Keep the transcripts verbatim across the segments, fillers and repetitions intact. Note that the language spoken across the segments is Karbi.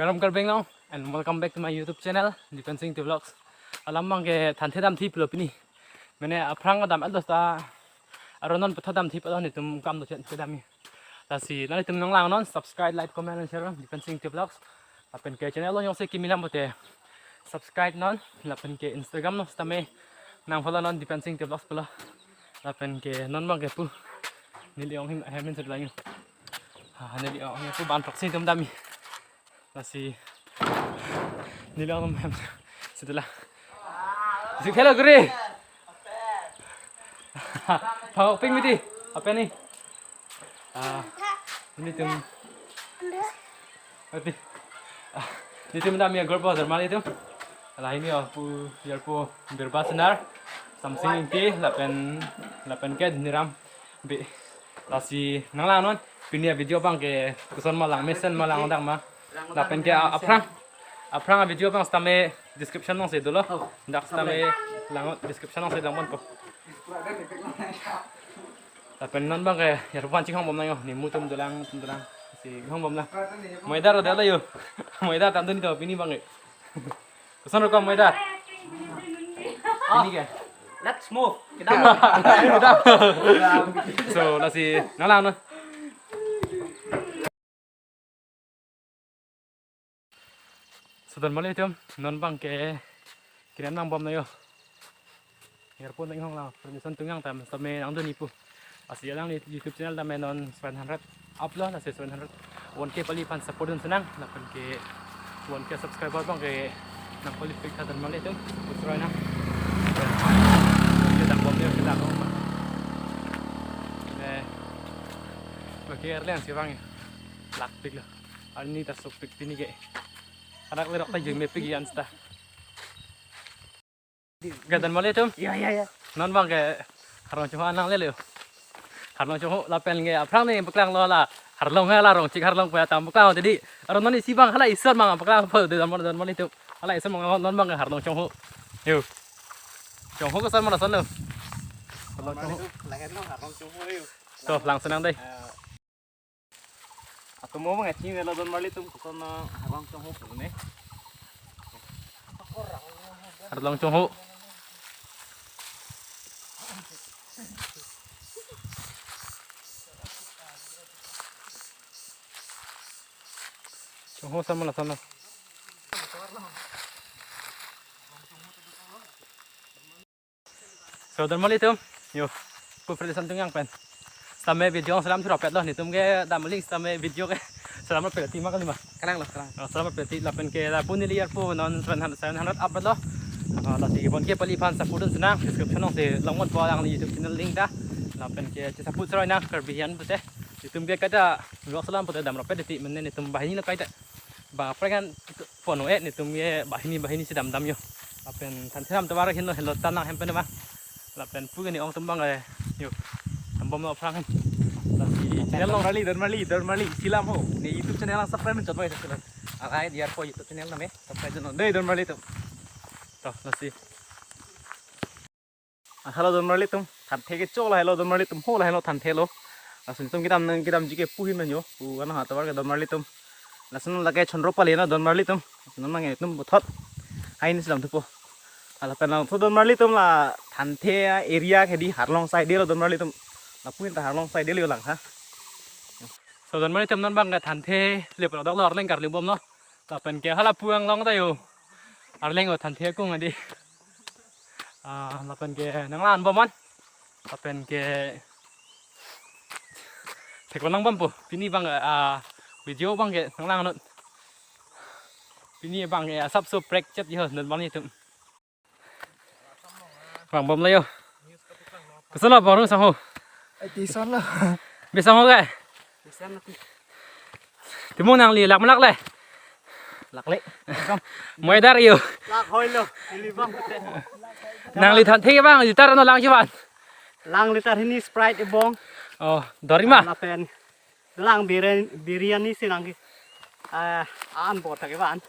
Kardom Karbi Anglong and welcome back to my YouTube channel, Dipensing T Vlogs. Alam abang ke thanthe damthiplo pini. Mane aphrang dam-et lo seta, aron non puthot damthiplo, netum kam do chet kedam ni. Lasi nanglitum nanglang non, subscribe, like, comment, and share Dipensing T Vlogs. Lapen ke channel along jongsi kimi lang pote subscribe non, lapen ke Instagram along sitame nang follow non, Dipensing T Vlogs pulo. Lapen ke non abang ke pu neli ong him ahem min sudla nyu. Ha, neli ong him pu ban proxy tum dam ni. Lasi neli ong ahem sudla. Sik hello guri. Pau ping miti. Apa ni? Ah, netum. Ati. Ah, netum dam ya grupo Dermali tum. Lahini oh pu yarpo Birba Senar, Samsing Ingti, lapen, lapen ke Niram Bey. Lasi nanglang non, pini avideo abang ke koson ma lang, mesen ma lang, dang ma. Lapen ke a-, aphrang, aphrang avideo abang sitame description alongsi dolo. Oh. Dak sitame lang description alongsi lang ponpo. Lapen non abang ke yarpo an chinghongbom nang yo, nimu tum dolang, tum dolang. Si hongbom lang. Moidar dolo yo. Moidar tandun to pini abang ke. Koson rokom Moidar? Pini ke? Let's move. Kedam. Kedam. So, lasi nanglang non. So Dermali tum, non abang ke kinem nangbom nang yo. Yarpo an chinghong lang, permission tungyang tam, sitame nangdun ni pu. Lasi alangli YouTube channel tame non seven hundred up lo, lasi seven hundred, one K pali aphan support dun sinang, lapen ke one K subscriber abang ke nang pali pik tha Dermali tum, support choroi nang. One K dangbom nang yo, kita ko. Ne, bagi Erleng si abang ya. Lak pik lo. Arni ta sopik pini ke. Anak lerok ta jeng mepik yan seta. Ke Dermali tum? Ya, ya, ya. Non abang ke Harlong Chongho nanglelo. Harlong Chongho lapen ke aphrang ne paklang lo la. Harlong he la Rongchik Harlong pu atam paklang jadi. Aron non isi abang hala isor mang paklang po de Dermali, Dermali tum. Hala isor mang non abang ke Harlong Chongho. Yo. Chongho koson ma lason lo. Harlong Chongho. Lake no Harlong Chongho yo. To lang sinang dei. Atomo abang eching velo Dermali tum, koson Harlong Chongho pu ne. Harlong Chongho. Chongho sama la sama. So Dermali tum, yo, pu Freddy Santung yang pen. Sitame video selam thurapet lo, netum ke damling sitame video ke selam rapet ti ma kali ma. Kalang lo, kalang. Oh, selam rapet ti lapen ke lapu neli yarpo non seven hundred, seven hundred up lo. Ah, lasi one K pali aphan support dun sinang, description alongsi long ponpo alangli YouTube channel link ta. Lapen ke support choroi nang Karbi an pute. Netum ke kaita vlog selam pute dam rapet ti mene netum banghini lo kaita. Bang apre kan phone-o eh netum ke banghini banghini si damdam yo. Lapen thanthe dam tovar heno helo tanang hem pen ma. Lapen pu ke ne ong tum abang eh yo. Dambom lo aphrang. Lasi channel along Dermali, Dermali, Dermali, silam ho. Ne YouTube channel along subscribe chot mai chot. Akai yarpo YouTube channel tame subscribe non. Dei Dermali tum. To lasi. Ah, hello Dermali tum, thanthe kecho lahelo Dermali tum, ho lahelo thanthe lo. Lason netum kedam kedamji ke pu him nang yo, pu ano ha tovar ke Dermali tum. Lason lake chondro pali na Dermali tum. Lason nang netum puthot. Hai ni selam thupo. Lapen laso Dermali tum la thanthe area ke di Harlong side lo Dermali tum. Lapu ta Harlong side lo lang ha. So Dermali tum non abang ke thanthe le pura dok lo Arleng karli bom lo. Lapen ke hala pu anglong ta yo. Arleng o thanthe akung adi. Ah, lapen ke nanglang bom an. Lapen ke thek lang bom po. Pini abang ah video abang ke nanglang non. Pini abang ke asap so prek chet yo non abang ni tum. Vang bom la yo. Koson lo bang rung sang ho. Ai ti son lo. Be sang ho ke? Be sang lo ti. Timung nangli lak malak le. Lak le. Moidar yo. Lak hoi lo. Ili bang. Nangli thanthe abang litar no lang chivan. Lang litar hini Sprite ebong. Oh, dori ma. Lapen. Lang biryani, biryani si lang ki. Ah, an bor thak evan.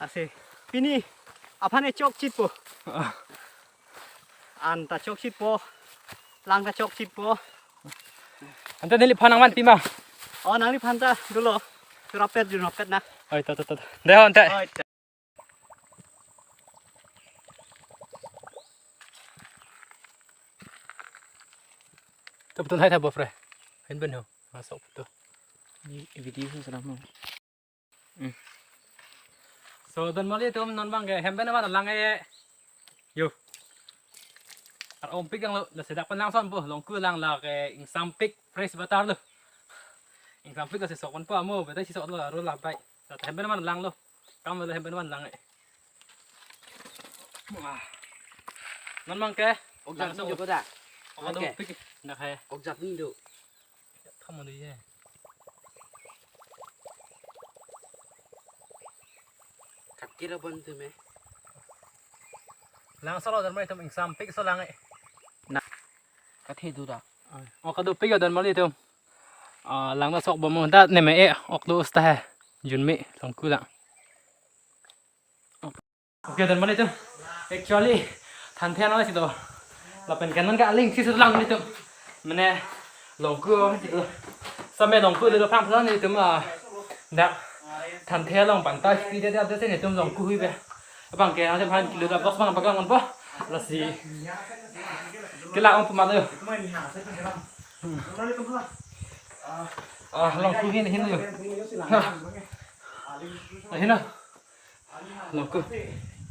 Lasi. Pini aphan e chok chit po. Ah. An ta chok chit po. Lang ta chok chit po. Ante neliphan nangvan pi ma? Oh, nangliphan ta dolo. Surapet jun rapet na. Oi, to, to, to. Deh, ante. Oi, to. To, to, hai, ta, bofre. Hen ben ho. Masuk to. Ini video sedang mau. Hmm. So, don mali atum non bang ke hem ben aman lang e. Yo. Ar ompik yang lo, la sedak pen langson po, longku lang la ke ingsampik fresh batar lo. Ingsampik la sesok pen po amo, beta sesok lo, aro la bai. La hem ben aman lang lo. Kam lo hem ben aman lang e. Wah. Non bang ke, ok, jam so. Joko da. Ok, oke. Ompik. Nak hai. Ok, jam ni do. Kamu ni ye. Kakira bon tu me. Lang solo dan mai tum ingsampik so lang e. Na. Kathe du da. Oh, kadopik ya dan mali tum. Ah, lang ta sok bom ta ne me e, ok do usta hai. Jun me longku lang. Okay, dan mali tum. Actually, thanthe ano si to. Lapen kanan ka aling si sulang mali tum. Mane longku si to. Same longku le lo phang phang ni tum, ah. Dak thanthe along pantai speed dia dia si ni tum longku hui be. Abang ke nanti phan kilo dak bos bang paklang po. Lasi. Kila ang pemadu. Ah, longku hin hin yo. Ha. Hin lo. Longku.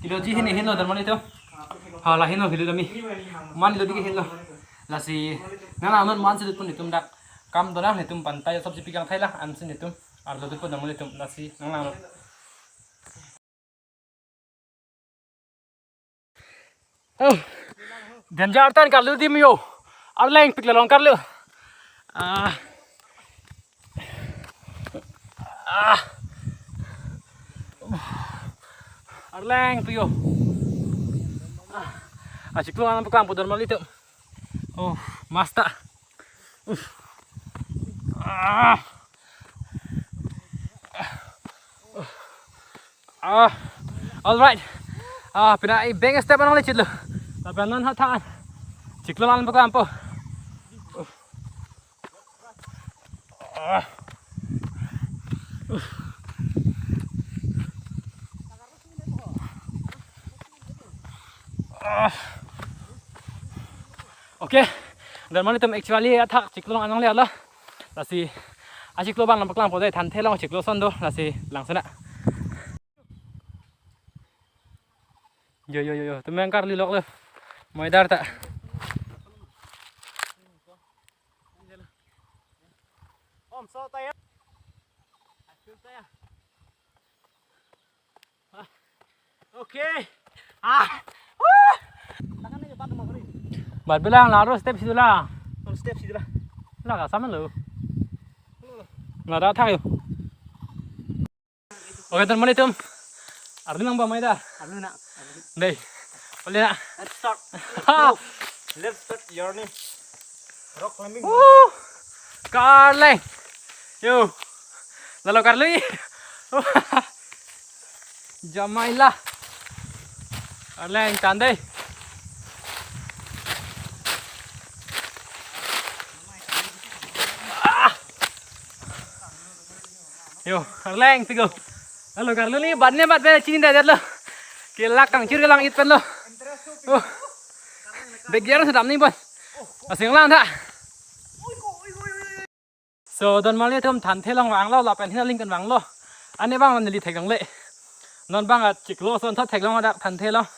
Kilo ji hin hin lo dan mali tum. Ha, la hin lo, hin lo dami. Man lo di hin lo. Lasi nang nang non man si pun itum dak. Kam dorang itum pantai sob si pikang thai la, an si itum. Arlo tu pun dan mali tum lasi nang nang. Oh. Danger tan karlu di mio. Arleng pik la long karlu. Ah. Ah. Arleng pik yo. Ah. Achiklo alam paklang po dan mali tum. Oh, masta. Ah. Ah, all right. Ah, pina i beng step anong le chitlo. Lapen non hathan. Chiklo alam paklang po. Ah. Ah. Okay. Dan mali tum actually athak chiklo anong le ala. Lasi achiklo bang alam paklang po dei, thanthe along chiklo ason do, lasi lang sena. Yo, yo, yo, yo. Tum yang karli lok lo. Maidar ta. Om so taya. Asu taya. Ah. Okay. Ah. Bat bilang la ro step si la. Step si la. La ka sama lo. La da thak yo. Okay, dan mali tum. Arni nang ba mai da. Arni na. Dei. Pali na. Let's start. Ha. Let's start journey. Rock climbing. Woo! Karleng. Yo. Lalo karlu. Jamaila. Arleng tandai. Ah. Yo, arleng tigo. Lalo karlu ni bat ne bat be chini da jatlo. Kelak kangchir kelang it pen lo. Oh. Beggar sedam ni bos. Asing lang tha. So, don mali tum thanthe along vanglo, lapen hin aling pen vanglo. Ane bang neli theklongle. Non bang a chiklo ason thot theklong adak thanthe along.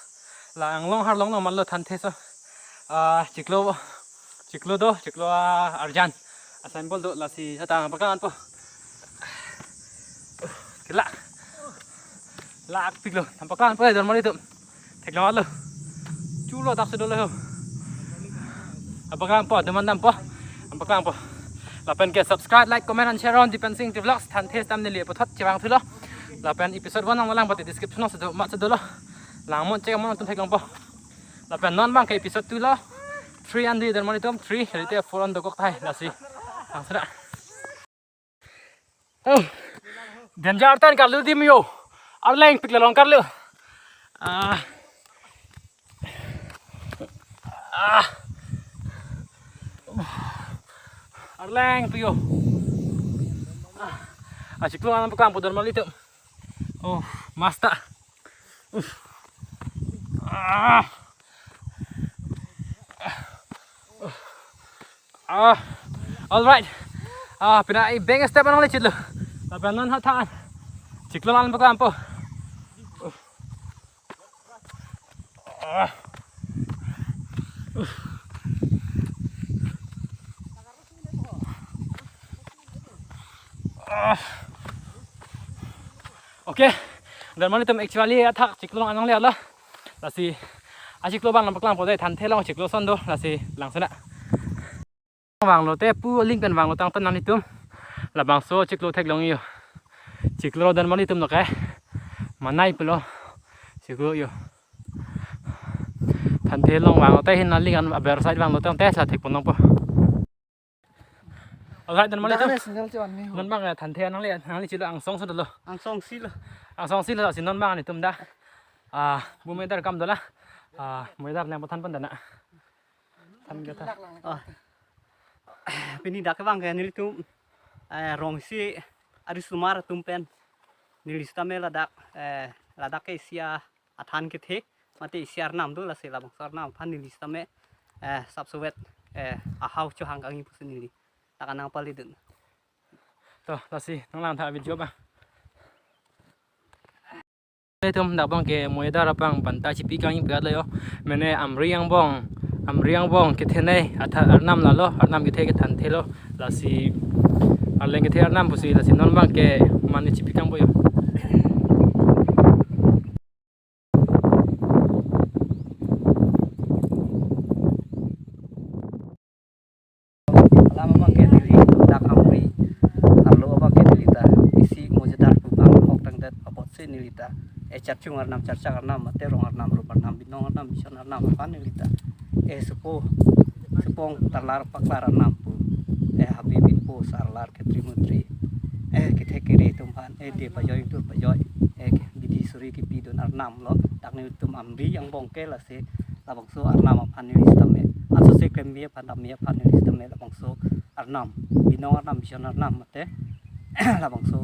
La anglong arlong lo manlo thanthe so. Ah, chiklo, chiklo do, chiklo, ah, arjan. Asan bol do lasi hatang paklang po. Kila. Lak piklo, nang paklang po, don mali tum. Theklong lo. Chulo tak sudo lo. Nang paklang po, teman dam po. Nang paklang po. Lapen ke subscribe, like, comment, and share on Dipen Sing Vlogs. Thanthe stam neli episode chevang thulo. Lapen episode one nang lang pati description sudo, mat sudo lo. Lang mon chek mon tum theklong po. Lapen non bang ke episode two lo. Three andi don mali tum, three, rite four on dokok thai, lasi. Ang sera. Oh. Danger tan karlu di mio. Arleng pik la long karlu. Ah. Ah. Arleng pik yo. Ah. Ah, chiklo nangpaklang po don marli atum. Oh, master. Uff. Ah. Ah. All right. Ah, pina i beng step anong le chitlo. Lapen non hathan. Chiklo nangpaklang po. Ah. Ah. Okay. Don marli atum, actually athak chiklo along anong le lo. Lasi achiklo abang nangpaklang po dei, thanthe along chiklo ason do, lasi langsenang. Vanglo te pu aling pen vanglo tangte nanglitum. Labangso chiklo theklong yo. Chiklo don marli atum lo ke. Manai pulo. Chiklo yo. Thanthe along vanglo te hin aling an aber side vanglo tangte sa thekpon nangpo. Alright, don marli atum. Dane signal chevan ni ho. Non abang, eh, thanthe anong le, anong le chilo angsong so dolo. Angsong si lo. Angsong si lo, si non abang nelitum dak. Ah, bu medar kam dolang. Ah, medar nangpathan pon dana. Than ke tha. Ah. Pini dak abang ke nelitum, eh, rong isi arisomar atum pen neli sitame ladak, eh, ladak ke isi athan kethe, mate isi arnam do, lasi labangso arnam aphan neli sitame, eh, sapsovet, eh, ahau chohang kangni pusi neli dak nangpali dun. To, lasi nanglang tha video abang. Itum dak abang ke Moyadar aphan banta chipi kangni pu-at lo yo. Mane Amri angbong, Amri angbong kethenei atha arnam lalo, arnam kethe ke thanthe lo, lasi arleng kethe arnam pusi, lasi non abang ke mane chipi kangpo yo. Alam abang ke neli dak Amri arlo abang ke neli ta isi Moyadar pu bang ahok tangdet apotsi neli ta, eh, charchung arnam, charchak arnam, mate rong arnam, rup arnam, binong arnam, bison arnam aphan neli ta, eh, supo, supong tarlar paklar arnam pu, eh, habe binpo, sarlar, ketri mutri, eh, kethe kere atum aphan, eh, de pajoi, ingtur pajoi, eh, bidi suri kepidun arnam lo, dak nelitum Amri angbong ke lasi labangso arnam aphan neli sitame, aso se klem me aphan, dam me aphan neli sitame labangso arnam, binong arnam, bison arnam mate labangso,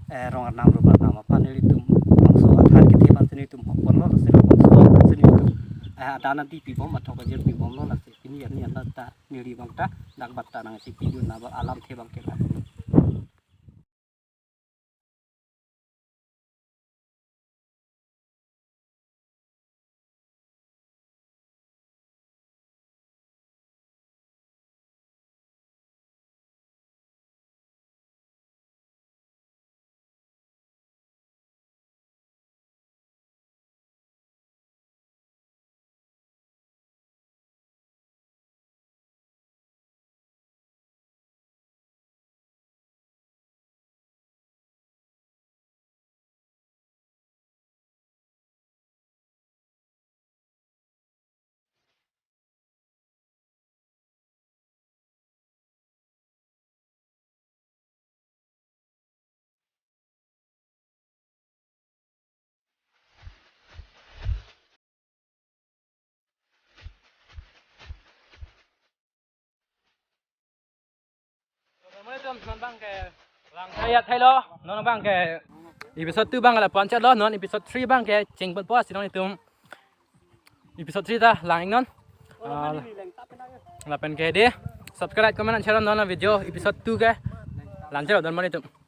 eh, rong arnam, rup arnam aphan nelitum labangso athan kethe aphan si nelitum hokpon lo, lasi labangso aphan si nelitum, eh, adana di pibom, athok ajir pibom lo, lasi pini arni anta ta neli abang ta dak banta nangchipi dun, naba alamthe abang ke la. Non abang ke lang thai ya thai lo, non abang ke episode two abang la pon chot lo, non episode three abang ke cheng pon po, lasi nanglitum episode three ta lang iknon. Ah, lapen ke de subscribe, comment, and share non video episode two ke lang chot lo, don marli atum.